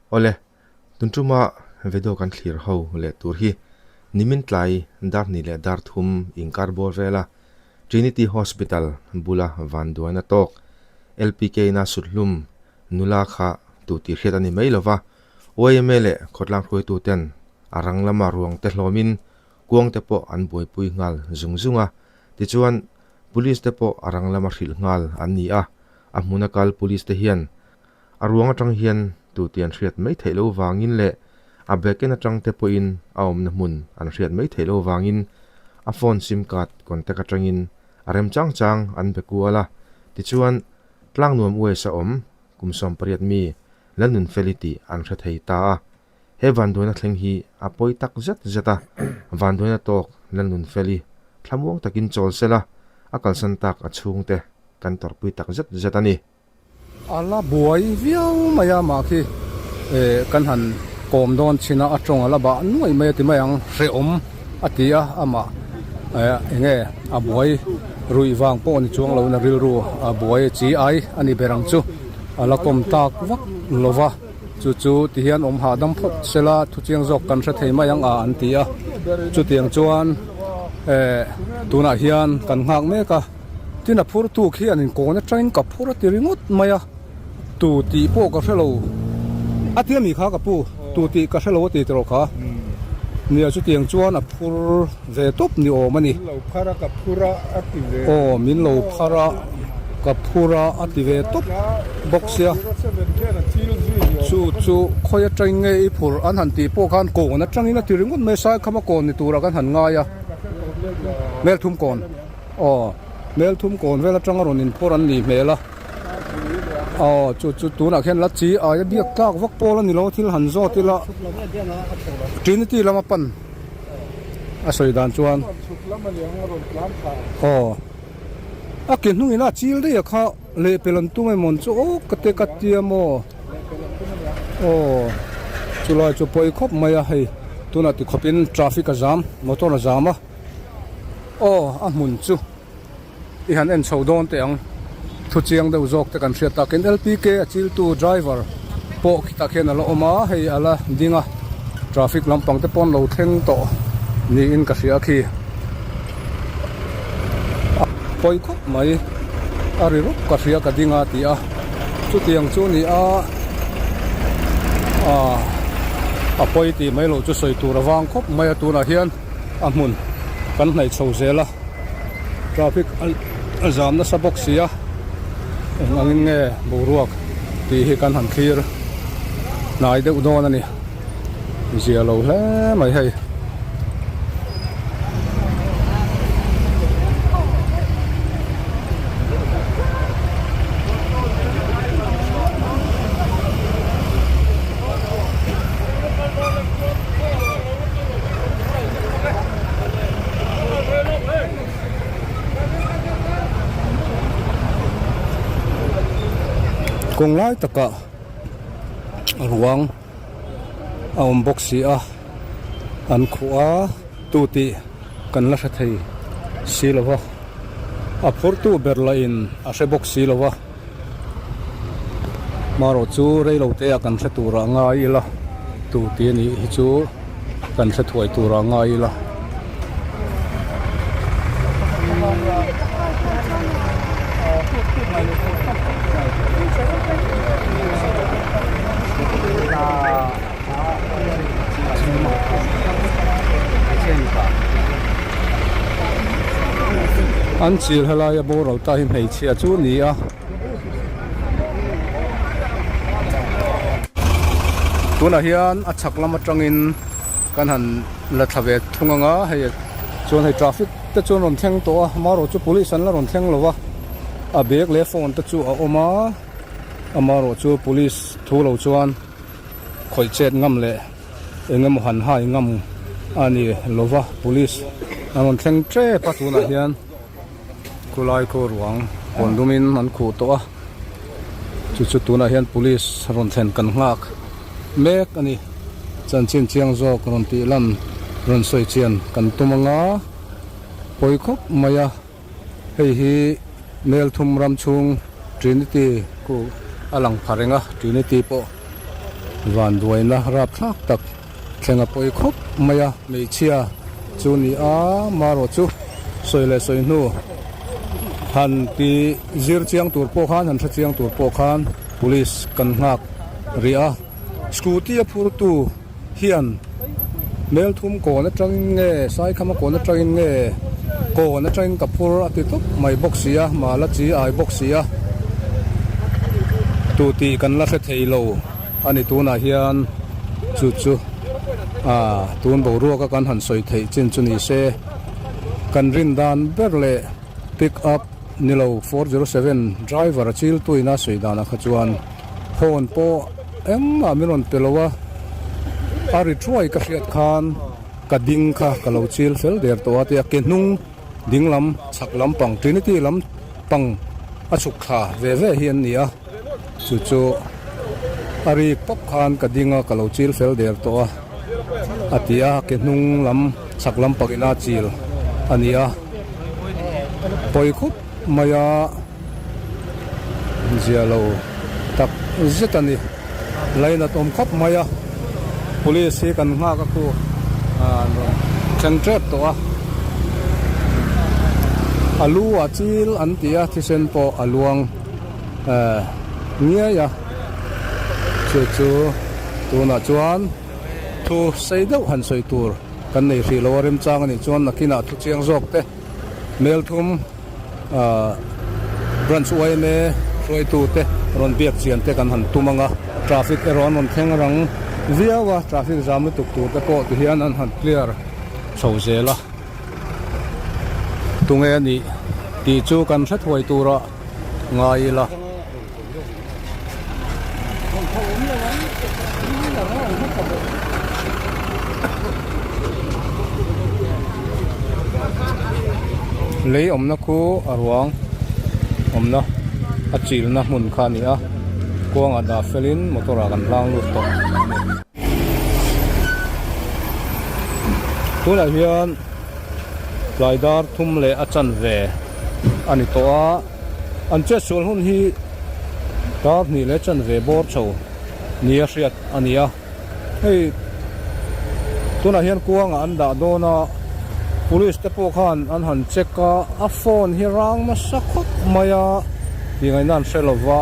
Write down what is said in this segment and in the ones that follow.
Awle, tun tuma video kan thlir ho leh tur hi nimin tlai dar hnih leh dar thum inkar bawr vela Trinity Hospital bula vanduaina tawk LPK ina suthlum nula kha tu tih hriat a ni mai lova, yma leh khawtlang hruaituten a rang lama ruang te hlawmin kuang te pawh an buaipui nghal zung zung a, tichuan Police te pawh a rang lama hrilh nghal an ni a, a hmuna kal Police te hian A ruang atang hian tuti an hriat mai theih loh vangin leh a bag en atang te pawhin a awmna hmun an hriat mai theih loh vangin a phone sim card contact atangin a rem chang chang an be kual a. Tichuan, Tlangnuam US a awm kum 18 mi Lalnunfeli tih an hre thei ta a. He vanduaina thleng hi a pawi tak zet zet a, vanduaina tawk Lalnunfeli thlamuang takin chawl sela a kalsan tak a chhungte kan tawrhpui tak zet zet a ni. A la buai viau mai a, mah khi kan han kawm dawn chin a, a tawng a la bah nuai mai a ti mai ang, hrehawm a ti a, amah eng nge a buai ruih vang pawh ni chuang loin a rilru a buai chi ai a ni ber ang chu, a la kawm tak vak lo va, chu chu ti hian awm hahdam phawt sela thuchiang zawk kan hre thei mai ang a an ti a, chutiang chuan tunah hian kan nghak mek a. Tin a phur tu khi an inkawn atangin ka phur a ti ringawt mai a, tu tih pawh ka hrelo a ti ami kha ka pu, tu tih ka hrelo a ti tawh kha, nia chutiang chuan a phur ve tawp ni awm a ni. Min lo phar a ka phur a a ti ve. Aw min lo phar a ka phur a a ti ve tawp bawk sia, chu chu khawi atangin nge i phur an han tih pawh khan kawn atangin a ti ringawt mai, Saikhama kawn ni turah kan han ngai a, Melthum kawn. Aw, hmel thum kawn vel atanga rawn inphawrh an nih hmel a. Aw, chu chu tunah khian la chi aia biak tlak vak pawl a ni lo a, thil han zawt ila Trinity lama pan a sawi dan chuan aw, a ke hnungin a chil daih a kha lehpel an tum emawn chu aw ka te ka tia maw aw, chulai chu pawi khawp mai a hei tunah tikhawpin traffic a zam motor a zam a. Aw a hmun chu i han en chho dawn teh ang thu chiang deuh zawk te kan hriat takin LPK a chiltu driver pawh khitah khian a la awm a hei a la ding a traffic lampang te pawn lo thleng tawh niin ka hria khi a pawi khawp mai a ri rup ka hria ka ding a ti a chutiang chu ni a ah a pawi tih mai loh chu sawi tur a vang khawp mai a tunah hian. A hmun kan hnaih chho zel a, traffic a zam nasa bawk si a, eng angin nge boruak tih hi kan han thlir hnai deuh dawn a ni, zia lo hle mai hei. Kawng lai takah ruang a awm bawk si a, an khuh a tu tih kan la hre thei si lo va, a phurtu ber lahin a hre bawk si lo va. Marawh chu reilo te ah kan hre tur ah ngai ila tu tih a nih hi chu kan hre thuai tur ah ngai ila. An chil helai a boral ta hi hmeichhia chu a ni a. Tunah hian a chhak lam atangin kan han la thla ve thung ang a, hei chuan hei traffic te chu an rawn thleng tawh a, amaherawhchu chu police an la rawn thleng lo va, a bag leh phone te chu a awm a, amaherawhchu police thu lo chuan. Khawih chet ngam leh eng emaw han hai ngam a ni lova police an rawn thleng tep a tunah hian khulai khaw ruang kawn dumin an khuh tawh a chu chu tunah hian police rawn thlen kan nghak mek a ni chanchin chiang zawk rawn tih lan rawn sawi chian kan tum anga pawi khawp mai a. Hei hi Melthum ram chhung Trinity ku a lang pha reng a, Trinity pawh Vanduaina rapthlak tak thleng a pawi khawp mai a, hmeichhia chu ni a, marawh chu sawi leh sawi hnu han ti zir chiang tur pawh khan han hre chiang tur pawh khan police kan nghak rih a, scooty a phurtu hian Melthum kawn atangin nge Saikhama kawn atangin nge kawn atangin ka phur a ti tawp mai bawk si a, mala chi ai bawk si a, tu tih kan la hre thei lo. A ni tunah hian chu chu ah tun boruaka kan han sawi theih chin chu ni se kan rin dan ber leh pick up ni lo 407 driver a chil tuina sawi danah kha chuan horn pawh engmah min rawn pe lo a, a ri thuai ka hriat khan ka ding kha ka lo chil fel der tawh a tia ke hnung ding lam chhak lampang Trinity lam pang a chhuk thla ve ve hi an ni a. Chu chu a rik pawp khan ka ding a, ka lo chil fel der tawh a, a ti a, ke hnung lam chhak lam pakin a chil a ni a, pawi khup mai a zia lo tak zet a ni, lainat awm khawp mai a, police hi kan nghak a khu an rawn thleng tep tawh a, a lu ah chil an ti a, thisen pawh a luang. Eh ngiai a chu chu tunah chuan thu sei deuh han sawi tur kan nei hrih lo a remchang a nih chuan nakinah thu chiang zawk te Melthum ah branch yma hruaitu te rawn biak chian te kan han tum ang a traffic erawh an rawn thleng rang viau a traffic zam lutuk tur te pawh ti hian an han clear chho zel a. Tunge a nih tih chu kan hre thuai tura ngai ila. Lei awmna khu a ruang awmna a chilna hmun kha a ni a, kuangah dah felin motor ah kan hlang lut tawh. Tunah hian tlai dar thum leh a chanve a ni tawh a, an chetsual hun hi dar hnih leh chanve bawr chho nia hriat a ni a, hei tunah hian kuangah an dah dawn a, police te pawh khan an han check a, a phone hi rang nasa khawp mai a tih ngaihna an hre lova,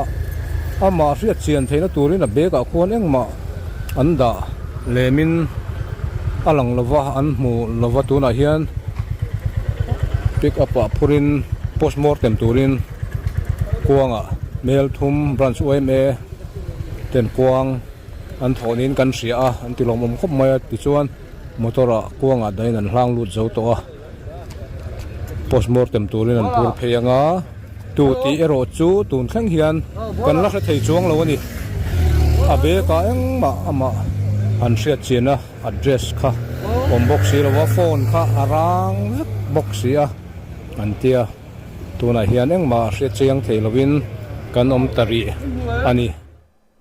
amah hriat chian theihna turin a bag ah khuan engmah. An dah lemin a lang lova an hmu lova tunah hian pick up ah phurin post mortem turin kuangah Melthum branch yma ten kuang an thawh niin kan hria a an ti lawmawm khawp mai a tichuan motor ah kuangah dahin an hlang lut zo tawh a. Post mortem turin an phur phei ang a, tu tih erawh chu tun thleng hian kan la hre thei chuang lo a ni. A bag ah engmah amah han hriat chian a address kha awm bawk si lo a, phone kha a rang vek bawk si a an tia. Tunah hian engmah hriat chiang thei lovin kan awm ta rih a ni.